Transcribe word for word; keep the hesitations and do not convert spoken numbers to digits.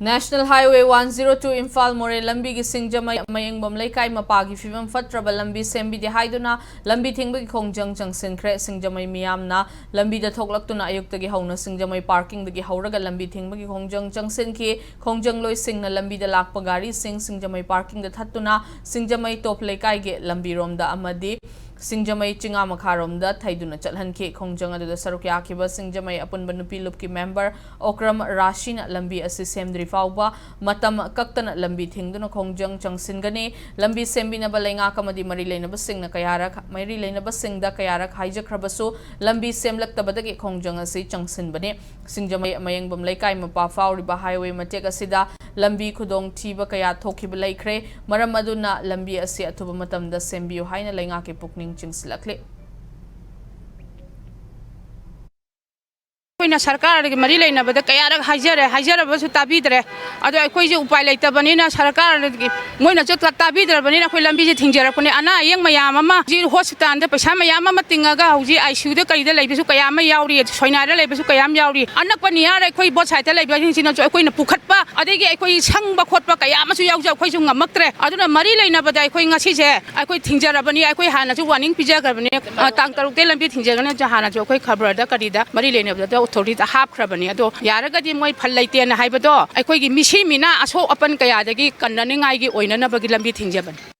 National Highway one zero two Imphal ꯃꯣꯔꯦ ꯂꯝꯕꯤꯒꯤ ꯁꯤꯡꯖꯃꯩ ꯃꯌꯦꯡꯕꯝ ꯂꯩꯀꯥꯏ ꯃꯄꯥꯒꯤ ꯐꯤꯕꯝ ꯐꯠꯇ꯭ꯔꯕ ꯂꯝꯕꯤ ꯁꯦꯝꯕꯤꯗꯦ ꯍꯥꯏꯗꯨꯅ ꯂꯝꯕꯤ ꯊꯤꯡꯕꯒꯤ ꯈꯣꯡꯖꯪ ꯆꯪꯁꯤꯟꯈ꯭ꯔꯦ꯫ ꯁꯤꯡꯖꯃꯩ ꯃꯤꯌꯥꯝꯅ ꯂꯝꯕꯤꯗ ꯊꯣꯛꯂꯛꯇꯨꯅ ꯑꯌꯨꯛꯇꯒꯤ ꯍꯧꯅ ꯁꯤꯡꯖꯃꯩ ꯄꯥꯔꯀꯤꯡꯗꯒꯤ ꯍꯧꯔꯒ ꯂꯝꯕꯤ ꯊꯤꯡꯕꯒꯤ ꯈꯣꯡꯖꯪ ꯆꯪꯁꯤꯟꯈꯤ꯫ ꯈꯣꯡꯖꯪꯂꯣꯏꯁꯤꯡꯅ ꯂꯝꯕꯤꯗ ꯂꯥꯛꯄ ꯒꯥꯔꯤꯁꯤꯡ ꯁꯤꯡꯖꯃꯩ ꯄꯥꯔꯀꯤꯡꯗ ꯊꯠꯇꯨꯅ ꯁꯤꯡꯖꯃꯩ ꯇꯣꯞ ꯂꯩꯀꯥꯏꯒꯤ ꯂꯝꯕꯤꯔꯣꯝꯗ ꯑꯃꯗꯤ ꯁꯤꯡꯖꯃꯩ ꯆꯤꯉꯥ ꯃꯈꯥꯔꯣꯝꯗ ꯊꯩꯗꯨꯅ ꯆꯠꯍꯟꯈꯤ꯫ ꯈꯣꯡꯖꯪ ꯑꯗꯨꯗ ꯁꯔꯨꯛ ꯌꯥꯈꯤꯕ ꯁꯤꯡꯖꯃꯩ ꯑꯄꯨꯟꯕ ꯅꯨꯄꯤ ꯂꯨꯞꯀꯤ ꯃꯦꯝꯕꯔ ꯑꯣꯀ꯭ꯔꯝ ꯔꯥꯁꯤꯅ ꯂꯝꯕꯤ ꯑꯁꯤ ꯁꯦꯝꯗ꯭ꯔꯤ ꯐꯥꯎꯕ ꯃꯇꯝ ꯀꯛꯇꯅ ꯂꯝꯕꯤ ꯊꯤꯡꯗꯨꯅ ꯈꯣꯡꯖꯪ ꯆꯪꯁꯤꯟꯒꯅꯤ꯫ ꯂꯝꯕꯤ ꯁꯦꯝꯕꯤꯅꯕ ꯂꯩꯉꯥꯛ ꯑꯃꯗꯤ ꯃꯔꯤ ꯂꯩꯅꯕꯁꯤꯡꯅ ꯀꯌꯥꯔꯛ, ꯃꯔꯤ ꯂꯩꯅꯕꯁꯤꯡꯗ ꯀꯌꯥꯔꯛ ꯍꯥꯏꯖꯈ꯭ꯔꯕꯁꯨ ꯂꯝꯕꯤ ꯁꯦꯝꯂꯛꯇꯕꯗꯒꯤ ꯈꯣꯡꯖꯪ ꯑꯁꯤ ꯆꯪꯁꯤꯟꯕꯅꯤ꯫ ꯁꯤꯡꯖꯃꯩ ꯃꯌꯦꯡꯕꯝ ꯂꯩꯀꯥꯏ ꯃꯄꯥ ꯐꯥꯎꯔꯤꯕ ꯍꯥꯏꯋꯦ ꯃꯇꯦꯛ ꯑꯁꯤꯗ ꯂꯝꯕꯤ ꯈꯨꯗꯣꯡꯊꯤꯕ ꯀꯌꯥ ꯊꯣꯛꯈꯤꯕ ꯂꯩꯈ꯭ꯔꯦ꯫ ꯃꯔꯝ ꯑꯗꯨꯅ ꯂꯝꯕꯤ ꯑꯁꯤ ꯑꯊꯨꯕ ꯃꯇꯝꯗ ꯁꯦꯝꯕꯤꯌꯨ ꯍꯥꯏꯅ ꯂꯩꯉꯥꯛꯀꯤ ꯄꯨꯛꯅꯤꯡ ꯆꯤꯡꯁꯤꯜꯂꯛꯂꯤ꯫ ꯑꯩꯈꯣꯏꯅ ꯁꯔꯀꯥꯔꯒꯤ ꯃꯔꯤ ꯂꯩꯅꯕꯗ ꯀꯌꯥꯔꯛ ꯍꯥꯏꯖꯔꯦ, ꯍꯥꯏꯖꯔꯕꯁꯨ ꯇꯥꯕꯤꯗ꯭ꯔꯦ꯫ ꯑꯗꯣ ꯑꯩꯈꯣꯏꯁꯦ ꯎꯄꯥꯏ ꯂꯩꯇꯕꯅꯤꯅ ꯁꯔꯀꯥꯔꯒꯤ ꯃꯣꯏꯅꯁꯨ ꯇꯥ-, ꯇꯥꯕꯤꯗ꯭ꯔꯕꯅꯤꯅ ꯑꯩꯈꯣꯏ ꯂꯝꯕꯤꯁꯦ ꯊꯤꯡꯖꯔꯛꯄꯅꯦ꯫ ꯑꯅꯥ ꯑꯌꯦꯛ ꯃꯌꯥꯝ ꯑꯃ ꯍꯧꯖꯤꯛ ꯍꯣꯁꯄꯤꯇꯥꯜꯗ ꯄꯩꯁꯥ ꯃꯌꯥꯝ ꯑꯃ ꯇꯤꯡꯉꯒ ꯍꯧꯖꯤꯛ ꯑꯥꯏ ꯁꯤ ꯌꯨꯗ ꯀꯔꯤꯗ ꯂꯩꯕꯁꯨ ꯀꯌꯥ ꯑꯃ ꯌꯥꯎꯔꯤ, ꯁꯣꯏꯅꯥꯏꯗ ꯂꯩꯕꯁꯨ ꯀꯌꯥ ꯑꯃ ꯌꯥꯎꯔꯤ꯫ ꯑꯅꯛꯄ ꯅꯤꯌꯥꯔ ꯑꯩꯈꯣꯏ ꯕꯣꯠ ꯁꯥꯏꯗꯇ ꯂꯩꯕꯁꯤꯡꯁꯤꯅꯁꯨ ꯑꯩꯈꯣꯏꯅ ꯄꯨꯈꯠꯄ, ꯑꯗꯒꯤ ꯑꯩꯈꯣꯏ ꯁꯪꯕ ꯈꯣꯠꯄ ꯀꯌꯥ ꯑꯃꯁꯨ ꯌꯥꯎꯖꯩ꯫ ꯑꯩꯈꯣꯏꯁꯨ ꯉꯝꯃꯛꯇ꯭ꯔꯦ꯫ ꯑꯗꯨꯅ ꯃꯔꯤ ꯂꯩꯅꯕꯗ ꯑꯩꯈꯣꯏ ꯉꯁꯤꯁꯦ ꯑꯩꯈꯣꯏ ꯊꯤꯡꯖꯔꯕꯅꯤ꯫ ꯑꯩꯈꯣꯏ ꯍꯥꯟꯅꯁꯨ ꯋꯥꯔꯅꯤꯡ ꯄꯤꯖꯈ꯭ꯔꯕꯅꯤ꯫ ꯑ, ꯇꯥꯡ ꯇꯔꯨꯛꯇꯩ ꯂꯝꯕꯤ ꯊꯤꯡꯖꯒꯅꯤ ꯍꯥꯏꯅ ꯍꯥꯟꯅꯁꯨ ꯑꯩꯈꯣꯏ ꯈꯕꯔꯗ ꯀꯔꯤꯗ ꯃꯔꯤ ꯂꯩꯅꯕꯗ ꯑꯣꯊꯣꯔꯤꯇꯤꯗ ꯍꯥꯞꯈ꯭ꯔꯕꯅꯤ꯫ ꯑꯗꯣ ꯌꯥꯔꯒꯗꯤ ꯃꯣꯏ ꯐꯜ ꯂꯩꯇꯦꯅ ꯍꯥꯏꯕꯗꯣ ꯑꯩꯈꯣꯏꯒꯤ ꯃꯤꯁꯤ ꯃꯤꯅꯥ ꯑꯁꯣꯛ ꯑꯄꯟ ꯀꯌꯥꯗꯒꯤ ꯀꯟꯅꯅꯤꯡꯉꯥꯏꯒꯤ ꯑꯣꯏꯅꯅꯕꯒꯤ ꯂꯝꯕꯤ ꯊꯤꯡꯖꯕꯅꯤ꯫